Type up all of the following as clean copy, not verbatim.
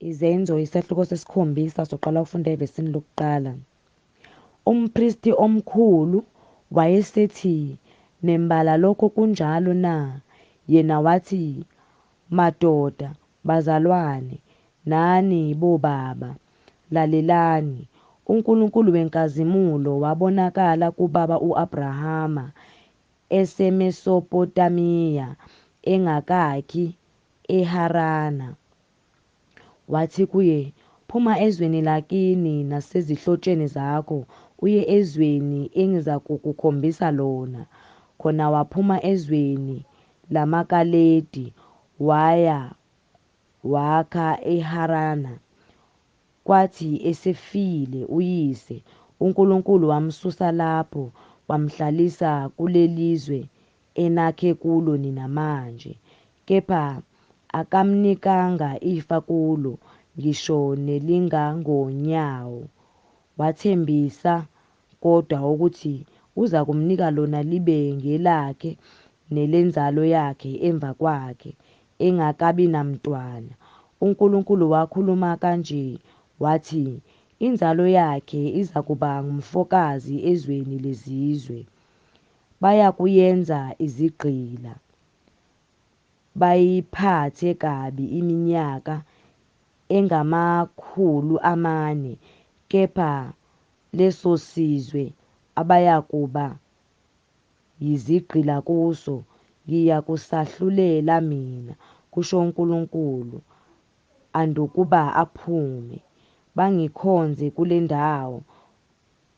Izenzo isahluko sesikhombisa soqala ukufunda evesini lokuqala. Umpristi omkhulu wayesethi, Nembala lokho kunjalo na? Yena wathi, Madoda, bazalwane, nani bobaba, lalelani. UNkulunkulu wenkazimulo wabonakala kubaba u-Abrahama eseMesopotamiya, engakakhi eHarana. Wathi kuye, Phuma ezweni lakini nasezihlotsheni zakho, uye ezweni engizakukukhombisa lona. Khona waphuma ezweni lamaKaledi, waya wakha eHarana. Kwathi esefile uyise, uNkulunkulu wamsusa lapho, wamhlalisa kulelizwe enakhe kulo nina manje. Kepha akamnikanga ifa kulo, ngisho nelingangonyawo. Wathembisa kodwa ukuthi uzakumnika lona libe ngelakhe nelenzalo yakhe emva kwakhe, engakabi namntwana. UNkulunkulu wakhuluma kanje, wathi, Inzalo yakhe izakuba ngumfokazi ezweni lezizwe, bayakuyenza izigqila, bayiphathe kabi iminyaka engama-400, kepha lesosizwe abayakuba yizigqila kuso, ngiyakusahlulela mina, kusho uNkulunkulu, andukuba aphume, bangikhonze kulendawo.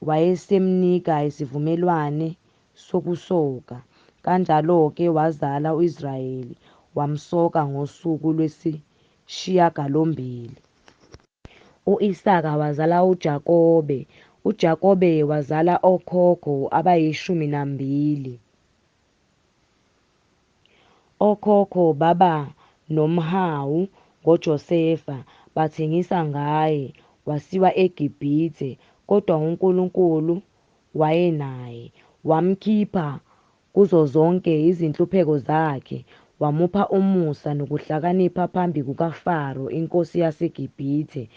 Wayesemnika isivumelwane sokusoka. Kanjalo-ke wazala u-Israyeli, wamsoka ngosuku lwesishiyagalombili. U-Isaka wazala uJakobe, uJakobe wazala okhokho abayishumi nambili. Okhokho baba nomhawu ngoJosefa, bathengisa ngaye, wasiwa eGibhithe. Kodwa uNkulunkulu wayenaye, wamkhipha kuzo zonke izinhlupheko zakhe, wamupha umusa nokuhlakanipha phambi kukaFaro inkosi yaseGibhithe.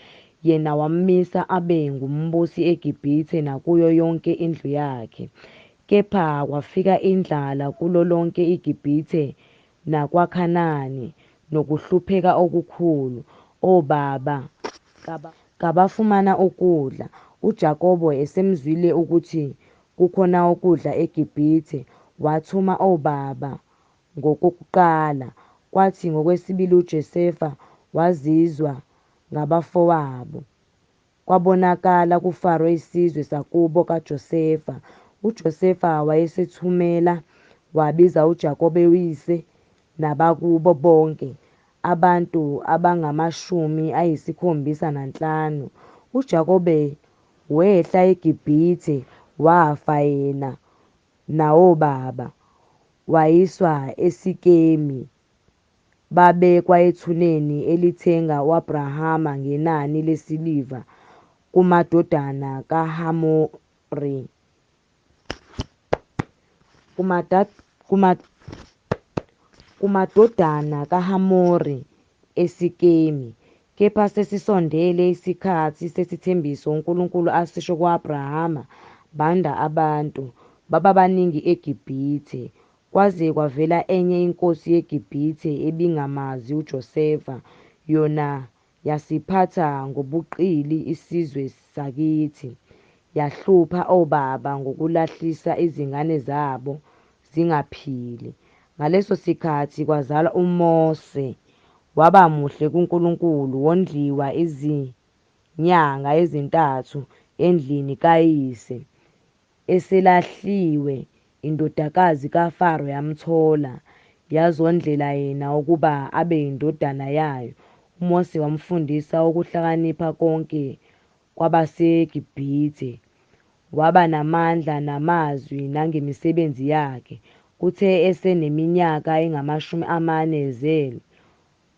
Yena wammisa abe ngumbusi eGibhithe nakuyo yonke indlu yakhe. Kepha kwafika indlala kulo lonke iGibhithe nakwaKhanani, nokuhlupheka okukhulu. Obaba kabafumana ukudla. UJakobe esemzwile ukuthi kukhona ukudla eGibhithe, wathuma obaba ngokokuqala. Kwathi ngokwesibili uJosefa wazizwa ngabafowabo. Kwabonakala kuFaro isizwe sakubo kaJosefa. UJosefa wayesethumela wabiza uJakobe uyise nabakubo bonke, abantu abangama-75. UJakobe wehla eGibhithe, wafa yena nawobaba, wayiswa eSikemi. Babekwa ethuneni elithenga u-Abrahama ngenani lesiliva kumadodana kaHamori kumadodana kaHamori eSikemi. Kepha sesisondele isikhathi sesithembiso uNkulunkulu asisho ku-Abrahama, banda abantu, baba baningi eGibhithe. Kwaze kwavela enye inkosi yeGibhithe ebingamazi uJosefa, yona yasiphatha ngobuqili isizwe sakithi, yahlupha obaba ngokulahlisa izingane zabo zingaphili. Ngaleso sikhathi kwazalwa uMose, waba muhle kuNkulunkulu, wondliwa izinyanga ezintathu endlini kayise. Eselahliwe, indodakazi kaFaro yamthola, yazondlela yena ukuba abe yindodana yayo. UMose wamfundisa ukuhlakanipha konke kwabaseGibhithe. Waba namandla namazwi nangemisebenzi yakhe. Kuthe eseneminyaka engama-40 ezelwe,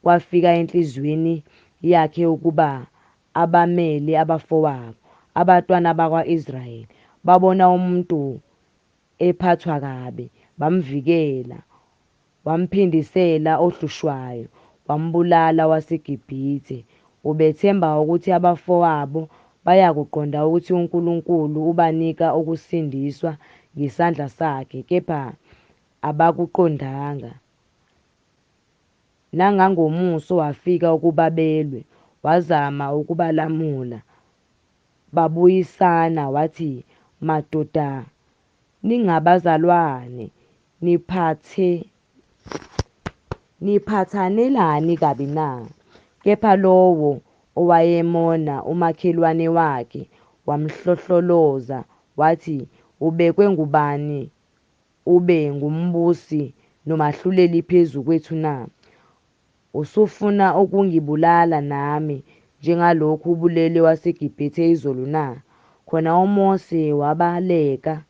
kwafika enhliziyweni yakhe ukuba abamele abafowabo, abatwana bakwa-Israyeli. Babona umuntu ephathwa kabi, bamvikela. Wamphindisela ohlushwayo, wambulala owaseGibhithe. Ubethemba ukuthi abafowabo bayakuqonda ukuthi uNkulunkulu ubanika ukusindiswa ngesandla sakhe, kepha abakuqondanga. Nangangomuso wafika ukuba belwe, wazama ukubalamula. Babuyisana, wathi, Madoda, ningabazalwane, niphathanelani kabi na? Kepha lowo owayemona umakhelwane wakhe wamhlohloloza, wathi, Ubekwe ngubani ube ngumbusi nomahluleli phezu kwethu na? Usufuna ukungibulala nami njengalokhu ubulele owaseGibhithe izolo na? Khona uMose wabaleka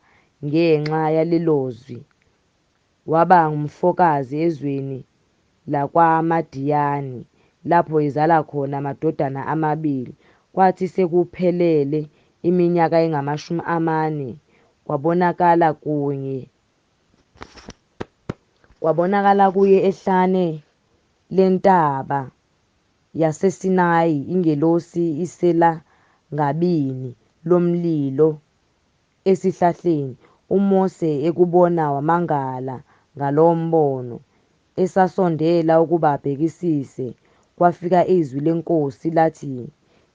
ngenxa yalelo zwi, waba ngumfokazi ezweni lakwaMadiyani, lapho ezala khona amadodana amabili. Kwathi sekuphelele iminyaka engamashumi amane, kwabonakala kuye ehlane lentaba yaseSinayi ingelosi iselangabini lomlilo esihlahleni. UMose ekubona wamangala ngalowo mbono. Esasondela ukuba abhekisise, kwafika izwi leNkosi lathi,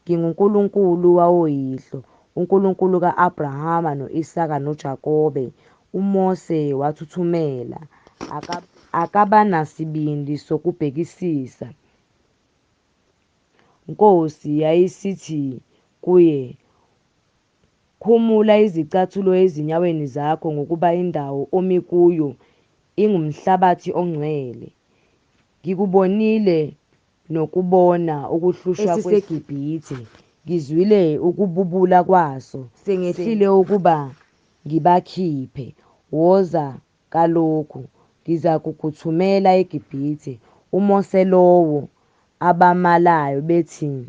NginguNkulunkulu wawoyihlo, uNkulunkulu ka-Abrahama no-Isaka noJakobe. UMose wathuthumela, akabanasibindi sokubhekisisa. Nkosi yayisithi kuye, Khumula izicathulo ezinyaweni zakho, ngokuba indawo omi kuyo ingumhlabathi ongcwele. Ngikubonile nokubona ukuhlushwa esiseGibhithe, ngizwile ukububula kwaso, sengehlile ukuba ngibakhiphe. Woza kalokhu, ngizakukuthumela eGibhithe. UMose lowo abamalayo bethi,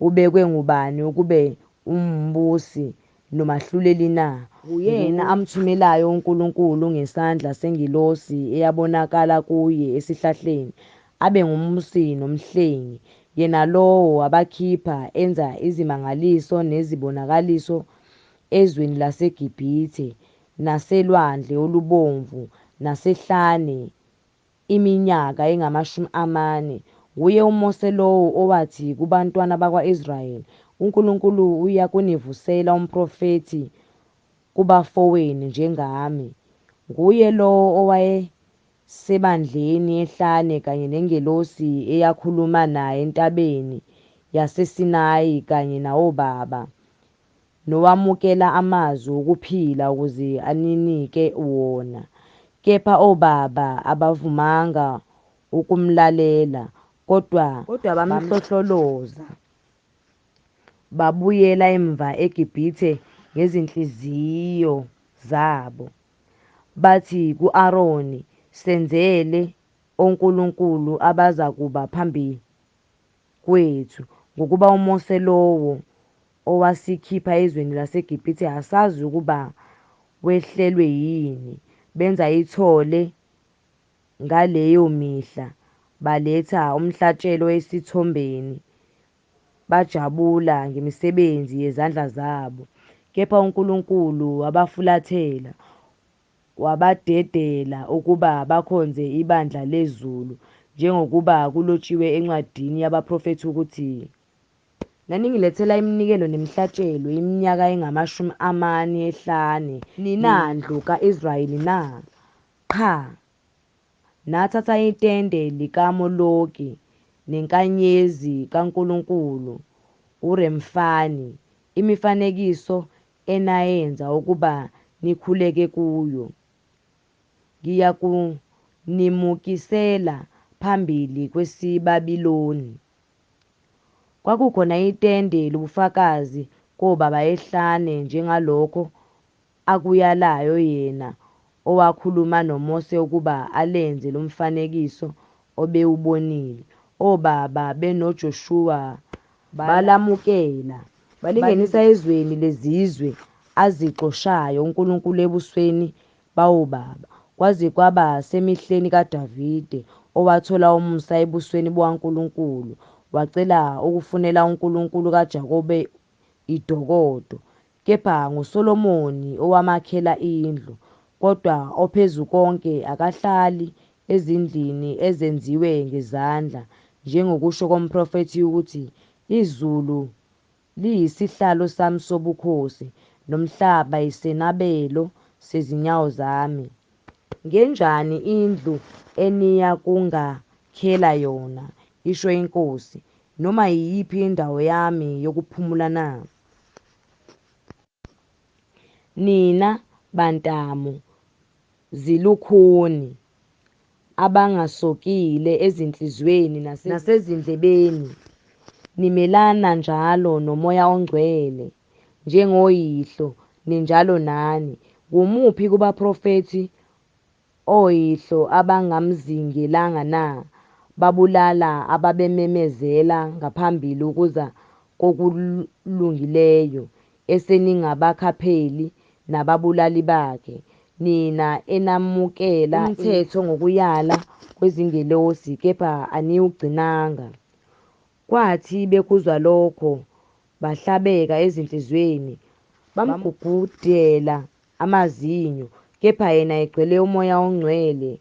Ubekwe ngubani ukube umbusi nomahluleli na? Nguyena amthumelayo uNkulunkulu ngesandla sengelosi eyabonakala kuye esihlahleni, abe ngumbusi nomhlengi. Yena lowo wabakhipha, enza izimangaliso nezibonakaliso ezweni laseGibhithe, naseLwandle Olubomvu, nasehlane iminyaka engamashumi amane. Nguye uMose lowo owathi kubantwana bakwa-Israyeli, UNkulunkulu uyakunivusela umprofethi kubafowenu njengami. Nguye lowo owayesebandleni ehlane kanye nengelosi eyakhuluma naye entabeni yaseSinayi kanye nawobaba, nowamukela amazwi okuphila ukuze aninike wona. Kepha obaba abavumanga ukumlalela, kodwa bamhlohloloza, babuyela emva eGibhithe ngezinhliziyo zabo. Bathi ku-Aroni, Senzele onkulunkulu abazakuba phambi kwethu, ngokuba uMose lowo owasikhipha ezweni laseGibhithe asazi ukuba wehlelwe yini. Benza ithole ngaleyo mihla, baletha umhlatshelo esithombeni, bajabula ngemisebenzi yezandla zabo. Kepha uNkulunkulu wabafulathela, wabadedela ukuba bakhonze ibandla lezulu, njengokuba kulotshiwe encwadini yabaprofethi ukuthi. Naningilethela iminikelo nemihlatshelo iminyaka engamashumi amane ehlane, nina ndlu ka-Israyeli na? Qha. Nathatha itende likaMoloki nenkanyezi kankulunkulu uRemfani, imifanekiso enayenza ukuba nikhuleke kuyo. Ngiyakunimukisela phambili kwesiBabiloni. Kwakukhona itende lobufakazi kobaba ehlane, njengalokho akuyalayo yena owakhuluma noMose ukuba alenze lomfanekiso obewubonile. Obaba benoJoshuwa balamukela, balingenisa ezweni lezizwe azixoshayo uNkulunkulu ebusweni bawobaba, kwaze kwaba semihleni kaDavide, owathola umusa ebusweni bukaNkulunkulu. wacela ukufunela uNkulunkulu kaJakobe idokodo. Kepha nguSolomoni owamakhela indlu. Kodwa oPhezukonke akahlali ezindlini ezenziwe ngezandla, njengokusho komprofethi ukuthi, Izulu liyisihlalo sami sobukhosi, nomhlaba yisenabelo sezinyawo zami. Ngenjani indlu eniyakungakhela yona, isho iNkosi, noma yiyiphi indawo yami yokuphumula na? Nina bantamo zilukhuni, abangasokile ezinhliziyweni nasezindlebeni, nimelana njalo noMoya oNgcwele, njengoyihlo ninjalo nani. Ngumuphi kubaprofethi oyihlo abangamzingelanga na? Babulala ababememezela ngaphambili ukuza kokulungileyo, eseningabakhapheli nababulali bakhe, nina enamukela umthetho ngokuyala kwezingelosi, kepha aniwugcinanga. Kwathi bekuzwa lokho, bahlabeka ezinhliziyweni, bamgugudela amazinyo. Kepha yena egcwele uMoya oNgcwele,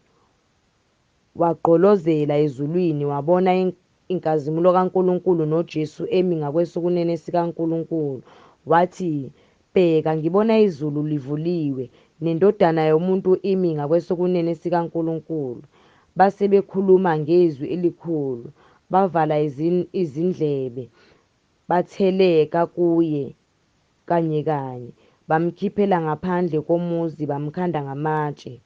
wagqolozela ezulwini, wabona inkazimulo kaNkulunkulu noJesu emi ngakwesokunene sikaNkulunkulu. Wathi, Bheka, ngibona izulu livuliwe, neNdodana yomuntu imi ngakwesokunene sikaNkulunkulu. Base bekhuluma ngezwi elikhulu, bavala izindlebe, batheleka kuye kanyekanye, bamkhiphela ngaphandle komuzi, bamkhanda ngamatshe.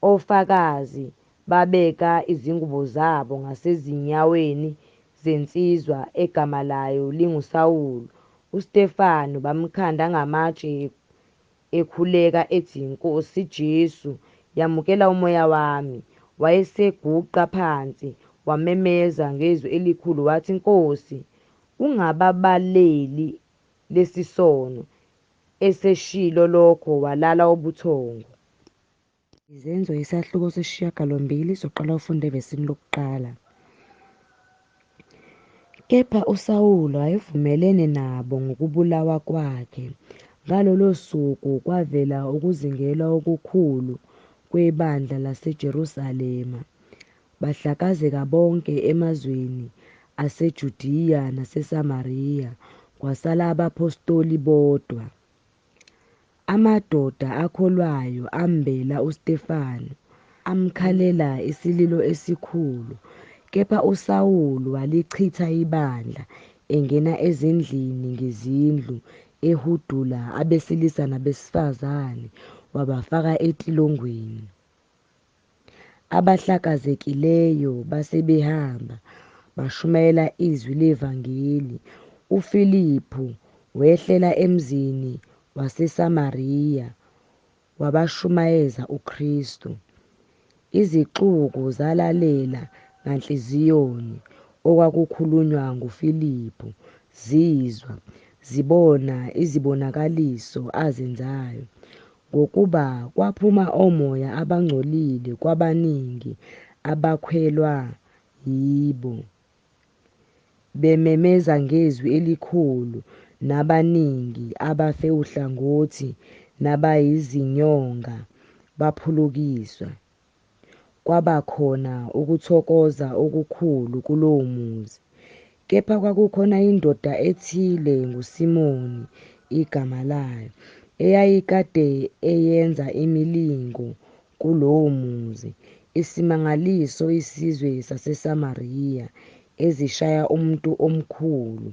Ofakazi babeka izingubo zabo ngasezinyaweni zensizwa egama layo linguSawulu. UStefanu bamkhanda ngamatshe ekhuleka ethi, Nkosi Jesu, yamukela umoya wami. Wayeseguqa phansi, wamemeza ngezwi elikhulu wathi, Nkosi, ungababaleli lesi sono. Eseshilo lokho walala ubuthongo. Izenzo isahluko sesishiyagalombili soqala ufunda evesini lokuqala. Kepha uSawulu wayevumelene nabo ngokubulawa kwakhe. Ngalolo suku kwavela ukuzingelwa okukhulu kwebandla laseJerusalema, bahlakazeka bonke emazweni aseJudiya naseSamariya, kwasala abaphostoli bodwa. Amadoda akholwayo ambela uStefanu, amkhalela isililo esikhulu. Kepha uSawulu walichitha ibandla, engena ezindlini ngezindlu, ehudula abesilisa nabesifazane, wabafaka etilongweni. Abahlakazekileyo base behamba, bashumayela izwi levangeli. UFiliphu wehlela emzini waseSamariya, wabashumayeza uKristu. Izixuku zalalela nganhliziyonye okwakukhulunywa nguFiliphu, zizwa, zibona izibonakaliso azenzayo. Ngokuba kwaphuma omoya abangcolile kwabaningi abakhwelwa yibo, bememeza ngezwi elikhulu, nabaningi abafe uhlangothi nabayizinyonga baphulukiswa. Kwaba khona ukuthokoza okukhulu kulowo muzi. Kepha kwakukhona indoda ethile nguSimoni igama layo, eyayikade eyenza imilingo kulowo muzi, isimangaliso isizwe saseSamariya, ezishaya umuntu omkhulu.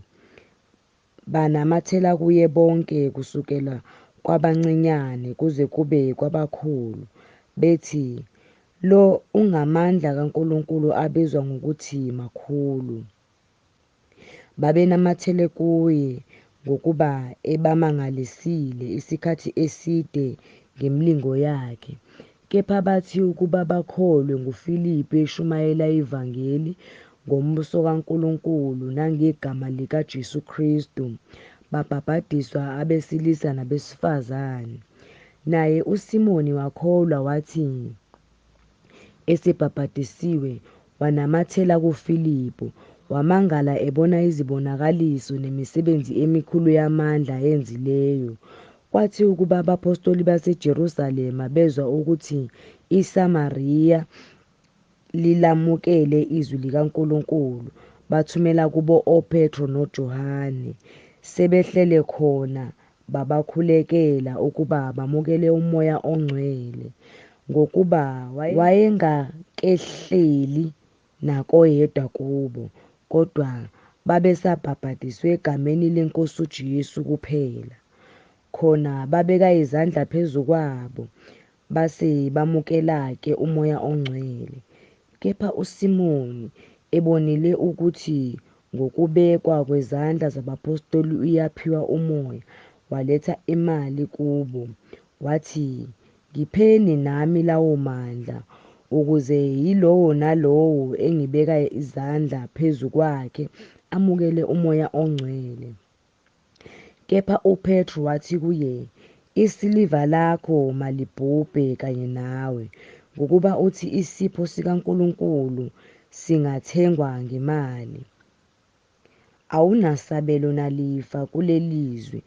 Banamathela kuye bonke kusukela kwabancinyane kuze kube kwabakhulu, bethi, Lo ungamandla kaNkulunkulu abizwa ngokuthi makhulu. Babenamathele kuye, ngokuba ebamangalisile isikhathi eside ngemilingo yakhe. Kepha bathi ukuba bakholwe nguFiliphu eshumayela ivangeli ngombuso kaNkulunkulu nangegama likaJesu Kristu, babhabhadiswa abesilisa nabesifazane. Naye uSimoni wakholwa, wathi esebhabhadisiwe, wanamathela kuFiliphu, wamangala ebona izibonakaliso nemisebenzi emikhulu yamandla ayenzileyo. Kwathi ukuba abaphostoli baseJerusalema bezwa ukuthi iSamariya lilamukele izwi likaNkulunkulu, bathumela kubo oPetru noJohane. Sebehlele khona babakhulekela ukuba bamukele uMoya oNgcwele, ngokuba wayengakehleli nakoyedwa kubo, kodwa babesabhabhadiswe egameni leNkosi uJesu kuphela. Khona babeka izandla phezu kwabo, base bamukela-ke uMoya oNgcwele. Kepha uSimoni, ebonile ukuthi ngokubekwa kwezandla zabaphostoli uyaphiwa uMoya, waletha imali kubo, wathi, Ngipheni nami lawo mandla, ukuze yilowo nalowo engibeka izandla phezu kwakhe amukele uMoya oNgcwele. Kepha uPetru wathi kuye, Isiliva lakho malibhubhe kanye nawe, ngokuba uthi isipho sikaNkulunkulu singathengwa ngemali. Awunasabelo nalifa kuleli zwi,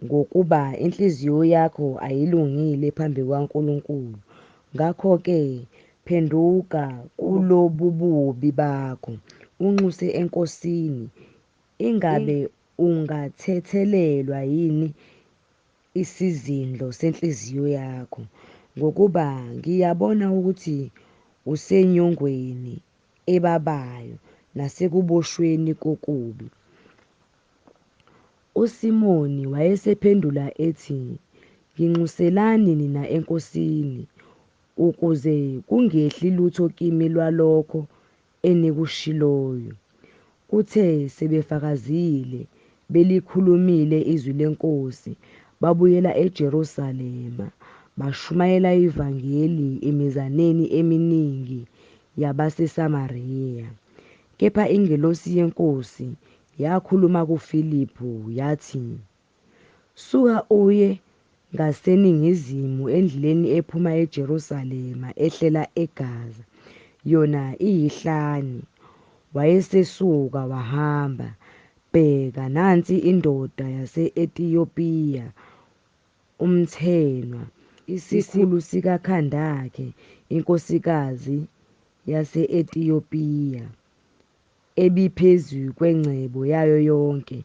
ngokuba inhliziyo yakho ayilungile phambi kukaNkulunkulu. Ngakho-ke phenduka kulobububi bakho, unxuse eNkosini, ingabe ungathethelelwa yini isizindlo senhliziyo yakho. Ngokuba ngiyabona ukuthi usenyongweni ebabayo nasekuboshweni kokubi. USimoni wayesephendula ethi, Nginxuselani nina eNkosini, ukuze kungehli lutho kimi lwalokho enikushiloyo. Kuthe sebefakazile belikhulumile izwi leNkosi, babuyela eJerusalema, bashumayela ivangeli emizaneni eminingi yabaseSamariya. Kepha ingelosi yeNkosi yakhuluma kuFiliphu, yathi, Suka uye ngaseningizimu endleleni ephuma eJerusalema ehlela eGaza, yona iyihlane. Wayesesuka wahamba. Bheka, nansi indoda yase-Etiyopiya, umthenwa, isikhulu sikaKhandakhe inkosikazi yase-Etiyopiya, ebiphezu kwengcebo yayo yonke,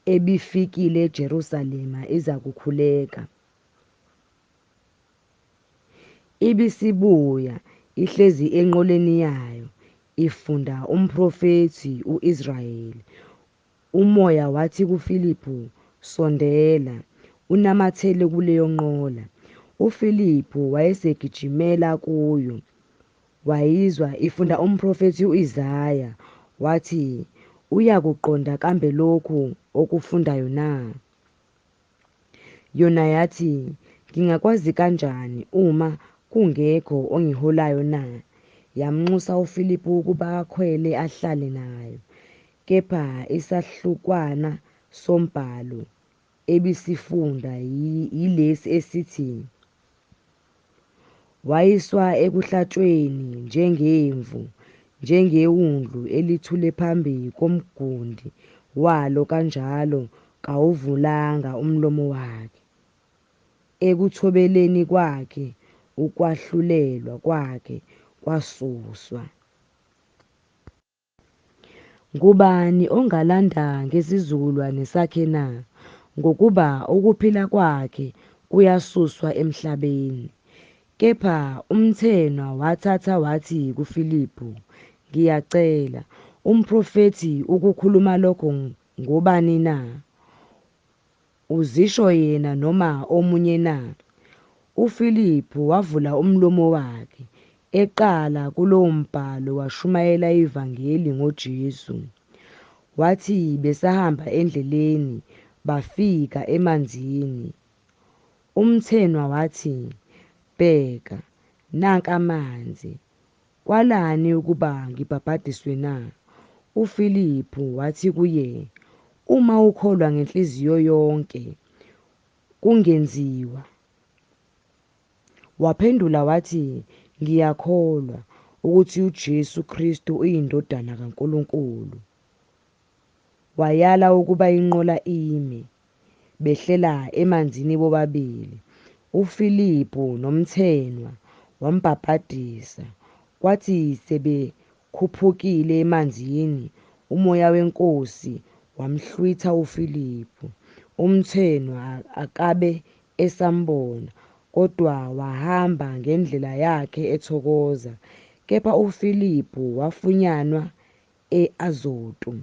ebifikile eJerusalema izakukhuleka. Ibisibuya, ihlezi enqoleni yayo, ifunda umprofethi u-Israyeli. UMoya wathi kuFiliphu, Sondela, unamathele kuleyo nqola. UFiliphu wayesegijimela kuyo, wayizwa ifunda umprofethi u-Isaya, wathi, Uyakuqonda kambe lokhu okufundayo na? Yona yathi, Ngingakwazi kanjani, uma kungekho ongiholayo na? Yamnxusa uFiliphu ukuba akhwele ahlale nayo. Kepha isahlukwana sombhalo ebisifunda yilesi esithi, Wayiswa ekuhlatshweni njengemvu, njengewundlu elithule phambi komgundi walo kanjalo kawuvulanga umlomo wakhe. Ekuthobeleni kwakhe ukwahlulelwa kwakhe kwasuswa. Ngubani ongalanda ngesizukulwane sakhe na? Ngokuba ukuphila kwakhe kuyasuswa emhlabeni. Kepha umthenwa wathatha wathi kuFiliphu, Ngiyacela, umprofethi ukukhuluma lokho ngobani na? Uzisho yena noma omunye na? UFiliphu wavula umlomo wakhe, eqala kulowo mbhalo washumayela ivangeli ngoJesu. Wathi besahamba endleleni, bafika emanzini. Umthenwa wathi, Bheka, nanka amanzi, kwalani ukuba ngibhabhadiswe na? UFiliphu wathi kuye, Uma ukholwa ngenhliziyo yonke, kungenziwa. Waphendula wathi, Ngiyakholwa, ukuthi uJesu Kristu uyiNdodana kaNkulunkulu. Wayala ukuba inqola ime, behlela emanzini bobabili, uFiliphu nomthenwa, wambhabhadisa. Kwathi sebekhuphukile emanzini, uMoya weNkosi wamhlwitha uFiliphu, umthenwa akabe esambona, kodwa wahamba ngendlela yakhe ethokoza. Kepha uFiliphu wafunyanwa e-Azotu,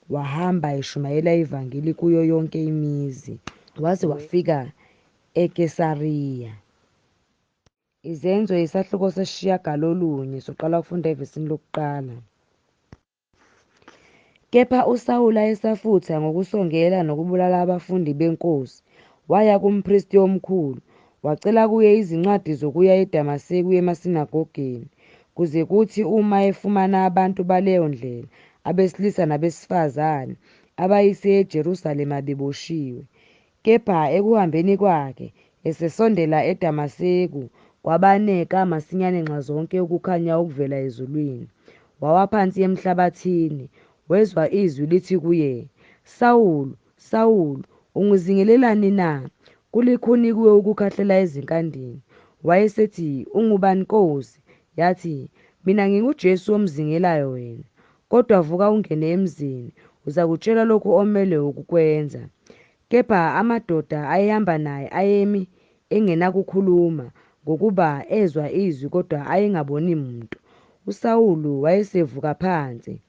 wahamba eshumayela ivangeli kuyo yonke imizi, waze wafika eKesariya. Izenzo isahluko sesishiyagalolunye, soqala ukufunda evesini lokuqala. Kepha uSawulu esafutha ngokusongela nokubulala abafundi beNkosi, waya kumpristi omkhulu, wacela kuye izincwadi zokuya eDamaseku emasinagogeni, kuze kuthi uma efumana abantu baleyo ndlela, abesilisa nabesifazane, abayise eJerusalema beboshiwe. Kepha ekuhambeni kwakhe, esesondela eDamaseku, kwabaneka masinyane nxazonke ukukhanya okuvela ezulwini. Wawa phansi emhlabathini, wezwa izwi lithi kuye, Sawulu, Sawulu, ungizingelelani na? Kulikhuni kuwe ukukhahlela ezinkandini. Wayesethi, Ungubani, Nkosi? Yathi, Mina nginguJesu omzingelayo wena. Kodwa vuka ungene emzini, uzakutshelwa lokhu omelwe ukukwenza. Kepha amadoda ayehamba naye ayemi engenakukhuluma, ngokuba ezwa izwi kodwa ayengaboni muntu. USawulu wayesevuka phansi,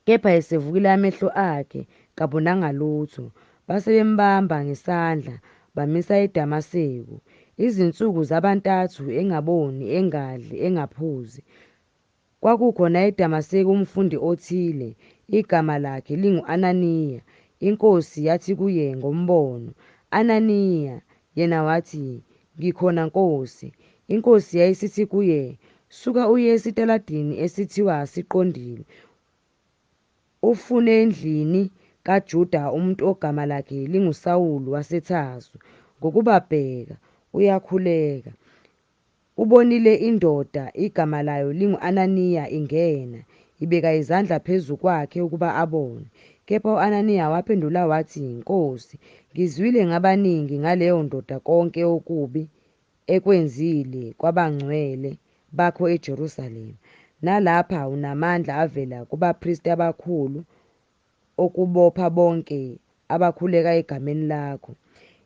kepha esevukile amehlo akhe kabonanga lutho. Base bembamba ngesandla, bamisa eDamaseku. Izinsuku zaba ntathu engaboni, engadli, engaphuzi. Kwakukhona eDamaseku umfundi othile, igama lakhe lingu-Ananiya. INkosi yathi kuye ngombono, Ananiya! Yena wathi, Ngikhona, Nkosi. INkosi yayisithi kuye, Suka uye esitaladini esithiwa Siqondile, ufune endlini kaJuda umuntu ogama lakhe linguSawulu waseTharsu, ngokuba bheka, uyakhuleka. Ubonile indoda igama layo lingu-Ananiya ingena, ibeka izandla phezu kwakhe ukuba abone. Kepha u-Ananiya waphendula wathi, Nkosi, ngizwile ngabaningi ngaleyo ndoda konke okubi ekwenzile kwabangcwele bakho eJerusalema. Nalapha unamandla avela kubapristi abakhulu okubopha bonke abakhuleka egameni lakho.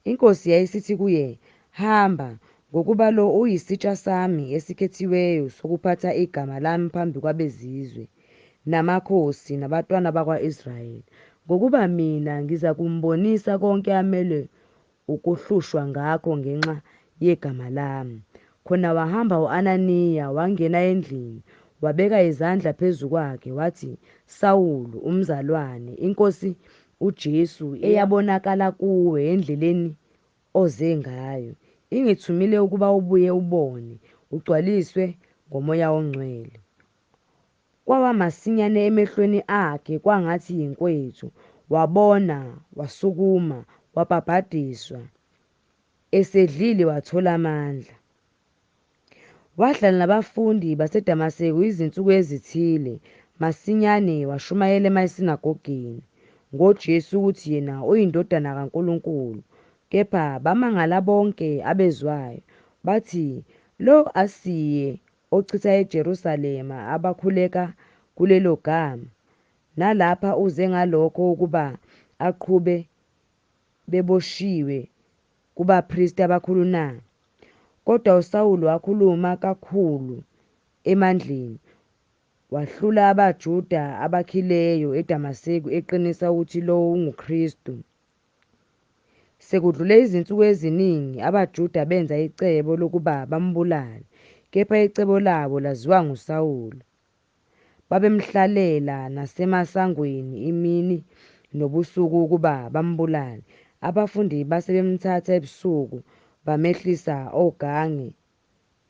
INkosi yayisithi kuye, Hamba, ngokuba lo uyisitsha sami esikhethiweyo sokuphatha igama lami phambi kwabezizwe, namakhosi, nabatwana bakwa-Israyeli. Ngokuba mina ngizakumbonisa konke amelwe ukuhlushwa ngakho ngenxa yegama lami. Khona wahamba u-Ananiya, wangena endlini, wabeka izandla phezu kwakhe, wathi, Sawulu, umzalwane, iNkosi uJesu eyabonakala kuwe endleleni oze ngayo, ingithumile ukuba ubuye ubone, ugcwaliswe ngoMoya oNgcwele. Kwawa masinyane emehlweni akhe kwangathi yinkwethu, wabona, wasukuma, wabhabhadiswa. Esedlile wathola amandla. Wahlala nabafundi baseDamaseku izinsuku ezithile, masinyane washumayela emasinagogeni ngoJesu ukuthi yena uyiNdodana kaNkulunkulu. Kepha bamangala bonke abezwayo, bathi, Lo asiye ochitha eJerusalema abakhuleka kulelo gama? Nalapha uze ngalokho ukuba aqhube beboshiwe kubapristi abakhulu na? Kodwa uSawulu wakhuluma kakhulu emandleni, wahlula abaJuda abakhileyo eDamaseku, eqinisa ukuthi lowo unguKristu. Sekudlule izinsuku eziningi, abaJuda benza icebo lokuba bambulale, kepha icebo labo laziwa nguSawulu. Babemhlalela nasemasangweni imini nobusuku ukuba bambulale. Abafundi base bemthatha ebusuku, bamehlisa ogange,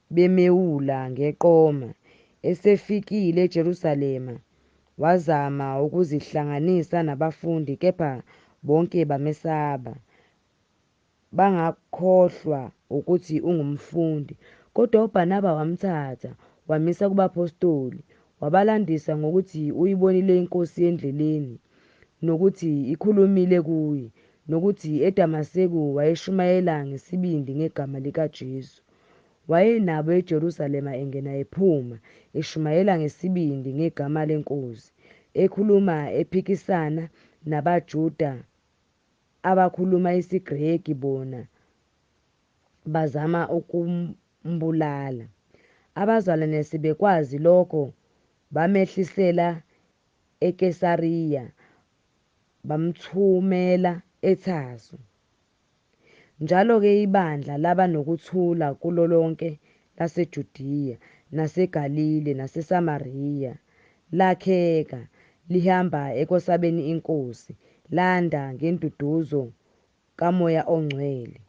bemewula ngeqoma. Esefikile eJerusalema, wazama ukuzihlanganisa nabafundi, kepha bonke bamesaba, bangakhohlwa ukuthi ungumfundi. Kodwa uBarnaba wamthatha, wamisa kubaphostoli. Wabalandisa ngokuthi uyibonile iNkosi endleleni, nokuthi ikhulumile kuye, nokuthi eDamaseku wayeshumayela ngesibindi ngegama likaJesu. Wayenabo eJerusalema engena ephuma, eshumayela ngesibindi ngegama leNkosi, ekhuluma ephikisana nabaJuda abakhuluma isiGreki, bona bazama ukumbulala. Abazalwane sebekwazi lokho, bamehlisela eKesariya, bamthumela eThaso. Njalo-ke ibandla laba nokuthula kulo lonke laseJudiya, naseGalile, naseSamariya, lakheka, lihamba ekwesabeni iNkosi, landa ngenduduzo kaMoya oNgcwele.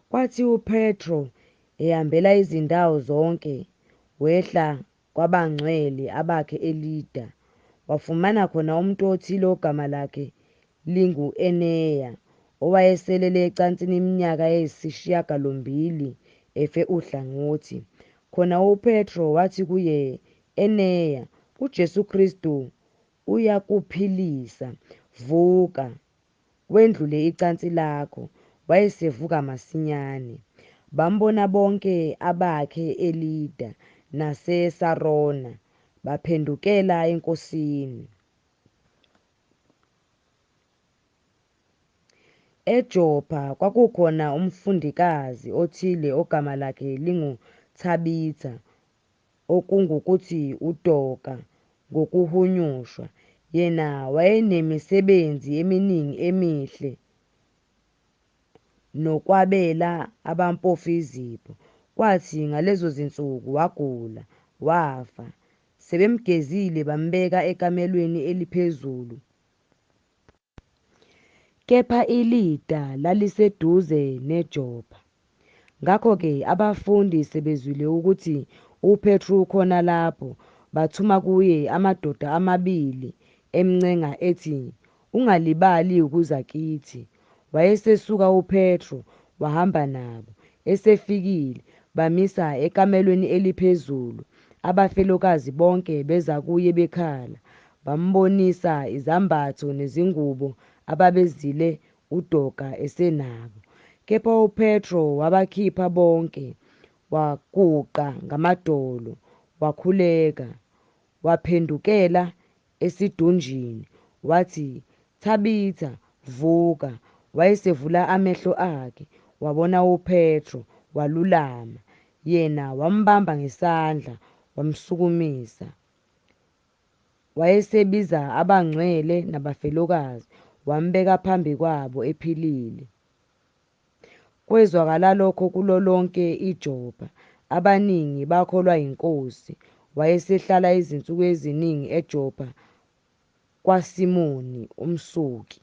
Kwathi uPetro ehambela izindawo zonke, wehla kwabangcwele abakhe eLida. Wafumana khona umuntu othile ogama lakhe lingu-Eneya, owayeselele ecansini iminyaka eyisishiyagalombili, efe uhlangothi. Khona uPetro wathi kuye, Eneya, uJesu Kristu uyakuphilisa, vuka, wendlule icansi lakho. Wayesevuka masinyane. Bambona bonke abakhe eLida naseSarona, baphendukela eNkosini. EJopha kwakukhona umfundikazi othile ogama lakhe linguThabitha, okungukuthi uDorka ngokuhunyushwa. Yena wayenemisebenzi eminingi emihle nokwabela abampofu izipho. Kwathi ngalezo zinsuku wagula, wafa. Sebemgezile bambeka ekamelweni eliphezulu. Kepha iLida laliseduze neJopha. Ngakho-ke abafundi sebezwile ukuthi uPetru ukhona lapho, bathuma kuye amadoda amabili, emncenga ethi, Ungalibali ukuza kithi. Wayesesuka uPetru, wahamba nabo. Esefikile, bamisa ekamelweni eliphezulu. Abafelokazi bonke beza kuye bekhala, bambonisa izambatho nezingubo ababezile uDorka esenabo. Kepha uPetru wabakhipha bonke, waguqa ngamadolo, wakhuleka. Waphendukela esidunjini, wathi, Thabitha, vuka. Wayesevula amehlo akhe, wabona uPetru, walulama. Yena wambamba ngesandla, wamsukumisa. Wayesebiza abangcwele nabafelokazi, wambeka phambi kwabo ephilile. Kwezwakala lokho kulo lonke iJopha, abaningi bakholwa yiNkosi. Wayesehlala izinsuku eziningi eJopha kwaSimoni umsuki.